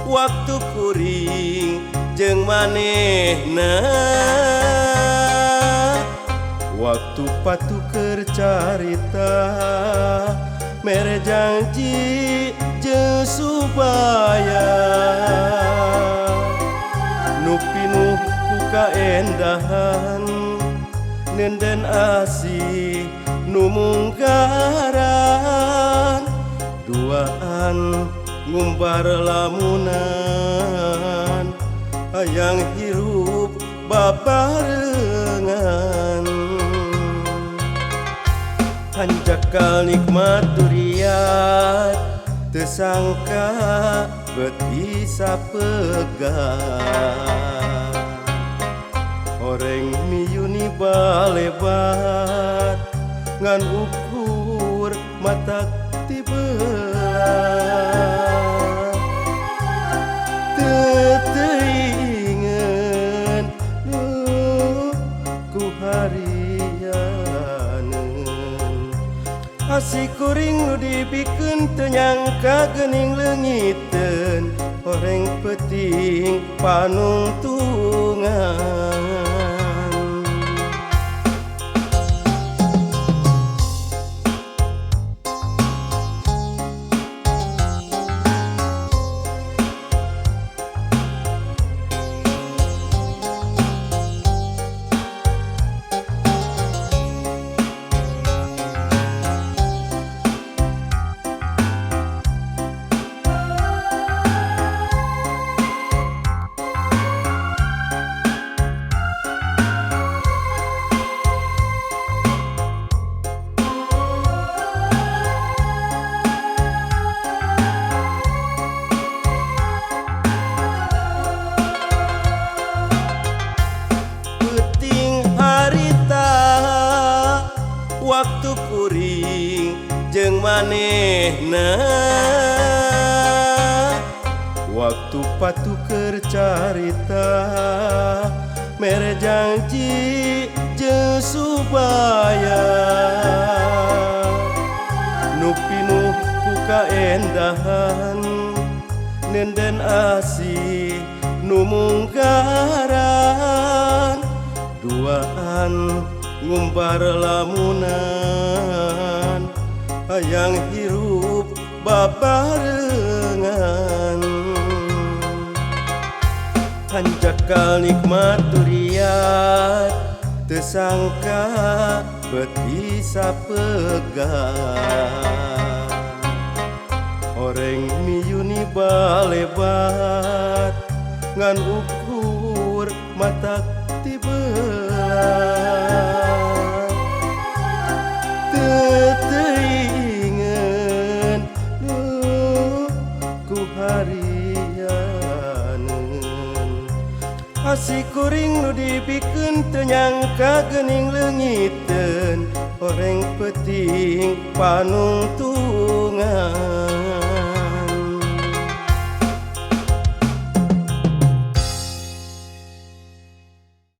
Waktu kuring jeung manehna, waktu patuker carita mere janji jeung supaya nu pinuh ku kaendahan nenden asih nu munggaran duaan ngumbar lamunan hayang hirup babarengan. Hanjakal nikmat duriat teu sangka bet bisa pegat horeng miyuni balebat ngan ukur mata tibelah. Teuingeun ku harianeun asih kuring nu dibikeun teu nyangka geuning leungiteun horeng peuting panungtungan. Waktu kuring jeung manehna, waktu patuker carita mere janji jeung supaya nu pinuh ku kaendahan nenden asih nu munggaran duaan ngumbar lamunan hayang hirup babarengan. Hanjakal nikmat duriat teu sangka bet bisa pegat horeng miyuni balebat ngan ukur mata tibelah. Teuingeun ku harianeun asih kuring nu dibikeun teu nyangka geuning leungiteun horeng peuting panungtungan.